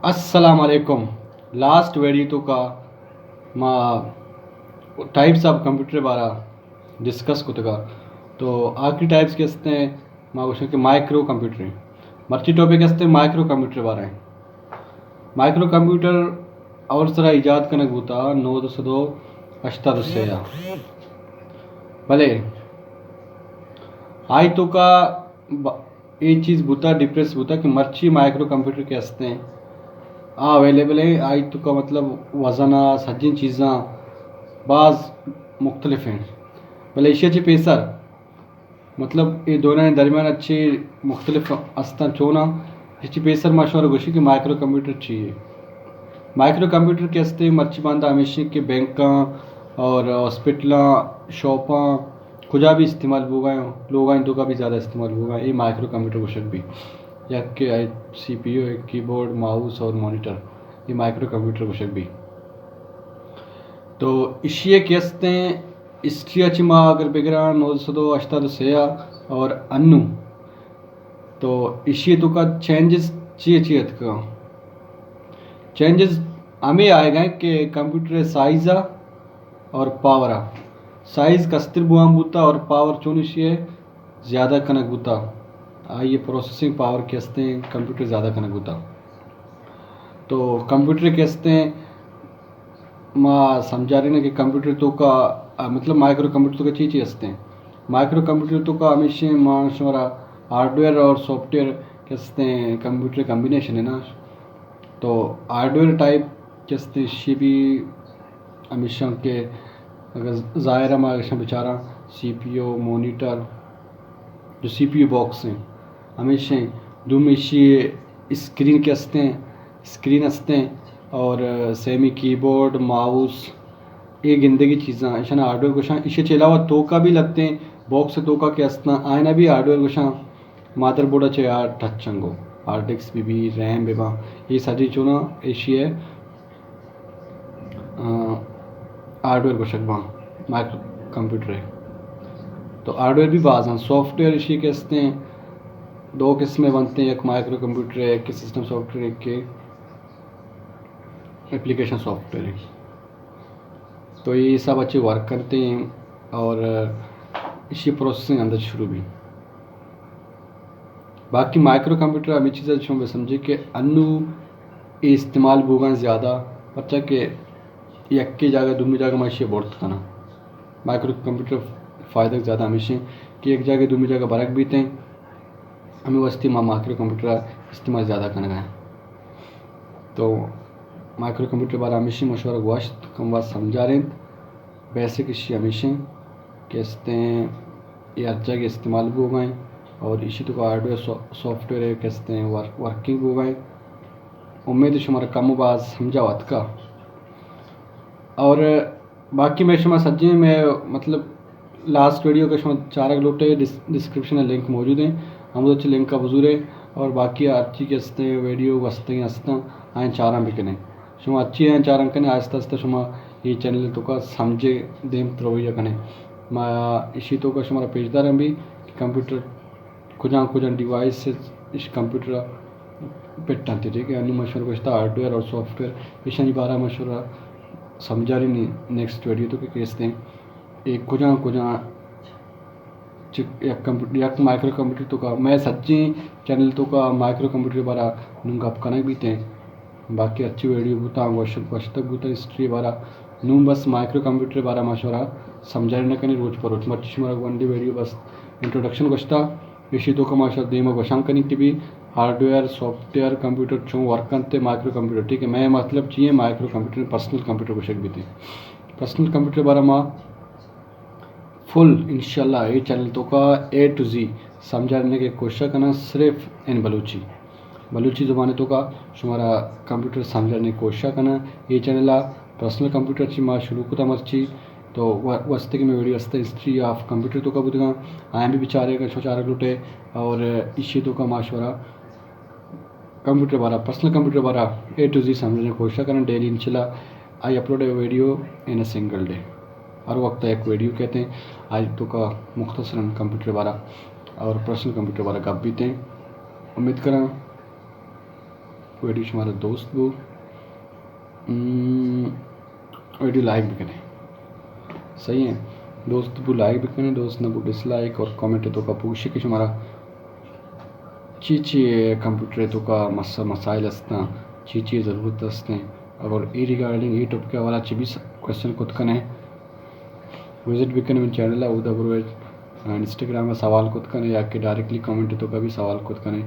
السلام علیکم۔ Last video توکا ما ٹائپس آف کمپیوٹر بارا ڈسکس کتگا۔ تو آخری ٹائپس کہ ہستیں، ما گوشاں کہ مائیکرو کمپیوٹر ہیں۔ مرچی ٹاپک ہستیں مائیکرو کمپیوٹر بارے ہیں۔ مائیکرو کمپیوٹر اول سرا ایجاد کنگ بوتا نو سد و ہشتاد و سے آ۔ بلے آئی توکا ب-، اے چیز بوتا، ڈفرنس بوتا کہ مرچی مائیکرو کمپیوٹر کہ ہستیں، آ اویلیبل ہیں، آئی توکا مطلب وزن آ، سجیں چیزاں باز مختلف ہیں۔ بلے ایشی چی پیسر، مطلب اے دونانی درمیان اچھی مختلف ہستاں چوناں، ایشی چی پیسر ما شمارا گوشی کہ مائیکرو کمپیوٹر چی ہے۔ مائیکرو کمپیوٹر کہ ہستیں، مرچی باندا ہمیشی کہ بینکاں اور ہاسپٹلاں، شاپاں، کجا بھی استعمال بوگا ہیں، لوگاں توکا بھی زیادہ استعمال بوگا ہیں، اے مائیکرو کمپیوٹر گوشگ بھی۔ یک کہ آئی سی پی یو، یک کی بورڈ، ماؤس اور مانیٹر، اے مائیکرو کمپیوٹر گوشگ بھی۔ تو ایشی کہ ہستیں ہسٹری چی ما اگر بگراں نو سد و ہشتاد و سے آ اور انو، تو ایشی توکا چینجز چی چی اتکا؟ چینجز ہمیں آئے گئے کہ کمپیوٹر سائز آ اور پاور آ، سائز کستر بوان بوتا اور پاور چون ایشی ہے زیادہ کنگ بوتا، آئی پروسیسنگ پاور کہ ہستیں کمپیوٹر زیادہ کنگ بوتا۔ تو کمپیوٹر کہ ہستیں ما سمجھارینہ کہ کمپیوٹر توکا، آ، مطلب مائیکرو کمپیوٹر توکا چی چی ہستیں؟ مائیکرو کمپیوٹر توکا ہمیشیں ما شمارا ہارڈویئر اور سافٹ ویئر کہ ہستیں کمپیوٹر کمبینیشن ہے نا۔ تو ہارڈویئر ٹائپ کہ ہستیں ایشی بھی ہمیشاں کہ اگر ظاہر ہے ما ایشاں بچاراں سی پی یو، مانیٹر، جو سی پی یو باکس ہیں ہمیشیں، دومی ایشی اسکرین کہ ہستیں، اسکرین ہستیں اور سیمی کی بورڈ، ماؤس، اے گندگی چیزاں ایشاں ہارڈویئر گوشاں۔ ایشی چہ علاوہ توکا بھی لگتیں، باکس توکا کہ ہستاں آئینا بھی ہارڈویئر گوشاں۔ مادر بورڈ چہ آ ٹچ انگو، ہارڈ ڈسک بھی بھی، ریم بھی باں، اے سجی چوناں ایشی ہے آ، ہارڈویئر گوشگ باں مائیکرو کمپیوٹر ہے۔ تو ہارڈویئر بھی باز ہیں، سافٹ ویئر ایشی کہ ہستیں دو قسمیں بنتے ہیں، یک مائیکرو کمپیوٹر ہے، یک سسٹم سافٹ ویئر، یک اپلیکیشن سافٹ ویئر ہے۔ تو یہ سب اچھے ورک کرتے ہیں اور ایشی پروسیسنگ اندر شروع بھی۔ باقی مائیکرو کمپیوٹر ہمیں چیزا شما بہ سمجھے کہ انو اے استعمال بوگاں زیادہ، پرچا کہ یکے جاگہ دومی جاگہ ما ایشی برت کناں۔ مائیکرو کمپیوٹر فائدہ زیادہ ہمیشیں کہ یک جاگہ دومی جاگہ برگ بیتیں، ہمیں واسطے ما مائیکرو کمپیوٹر استعمال زیادہ کنگا ہیں۔ تو مائیکرو کمپیوٹر بارا ہمیشیں مشورہ گوشت، کم باز سمجھارینت۔ بیسک ایشی ہمیشیں کہ استیں اے ہر جاگہ استعمال بوگا ہیں اور ایشی توکا ہارڈویئر سو-، سافٹ ویئر کہ استیں ورک-، ورکنگ بوگا ہیں۔ امید شمارا کم و باز سمجھا واتکا۔ اور باقی میں شما سجیں میں مطلب لاسٹ ویڈیو کہ شما چارگ لوٹے ڈس-، ڈسکرپشن لنک موجود ہیں، ہمود اچھے لنک کا بزورے اور باقی ہر چی کہ استیں ویڈیو گوستگیں استاں آئیں چاراں بکنے۔ شما اچھی ہیں چاران کنے، آہستہ آہستہ شما یہ چینل توکا سمجھے دیم ترویہ کنے۔ ما ایشی توکا شمارا پیش داریں بھی کہ کمپیوٹر کجام کجام ڈیوائس اش کمپیوٹر پٹ انت، ٹھیک ہے۔ انی مشورہ گوشتا ہارڈویئر اور سافٹ ویئر، ایشانی بارہ مشورہ سمجھاریں نیکسٹ ویڈیو توکا کہ استیں اے کجام کجام چ-، یک کمپیوٹر، یک مائیکرو کمپیوٹر توکا، میں سجیں چینل توکا مائیکرو کمپیوٹر بارا نوں گپ کنگ بیتیں۔ باقی ہرچی ویڈیو بوتاں، گوش-، گوشتگ بوتاں ہسٹری بارا۔ نوں بس مائیکرو کمپیوٹر بارا ما شمارا سمجھارینہ کنیں روچ پر روچ۔ مرچی شمارا گونڈی ویڈیو بس انٹروڈکشن گوشتا، ایشی توکا ما شمارا دیما گوشان کنیں کہ بھی ہارڈویئر، سافٹ ویئر، کمپیوٹر چون ورک کنت، مائیکرو کمپیوٹر، ٹھیک ہے۔ میں مطلب چی ہے مائیکرو کمپیوٹر، پرسنل کمپیوٹر گوشگ بیتیں۔ پرسنل کمپیوٹر بارا ما فل انشاءاللہ اے چینل توکا اے ٹو زی سمجھانے کی کوشش کناں، صرف ان بلوچی، بلوچی زبان توکا شمارا کمپیوٹر سمجھانے کی کوشش کناں۔ اے چینل آ پرسنل کمپیوٹر چی ما شروع کتا مرچی، تو و-، واسطے کہ میں ویڈیو است ہسٹری آف کمپیوٹر توکا بودگاں، آیاں بھی بچارے کہ شما چارگ لوٹے اور ایشی توکا ما شمارا کمپیوٹر بارا، پرسنل کمپیوٹر بارا اے ٹو زی سمجھنے کی کوشش کناں۔ ڈیلی انشاءاللہ I upload a video in a single day. ہر وقت ایک ویڈیو کہتے ہیں، آئی توکا مختصراً کمپیوٹر بارا اور پرسنل کمپیوٹر بارا گپ بیتیں۔ امید کناں ویڈیو شمارا دوست بو، ہم، ویڈیو لائک بکنے۔ صحیح ہے، دوست بو لائک بکنے، دوست نہ بو ڈس لائک، اور کمنٹ توکا پوشے کہ شمارا چی چی کمپیوٹر توکا مس-، مسائل ہستاں، چی چی ضرورت ہستیں۔ اگر اے ریگارڈنگ اے ٹاپک حوالہ چی بھی کوسچن کت کنے، وزٹ بکنے من چینل ءَ، اودا برو انسٹاگرام ءَ سوال کت کنے یا کہ ڈائریکٹلی کمنٹ توکا بھی سوال کت کنے۔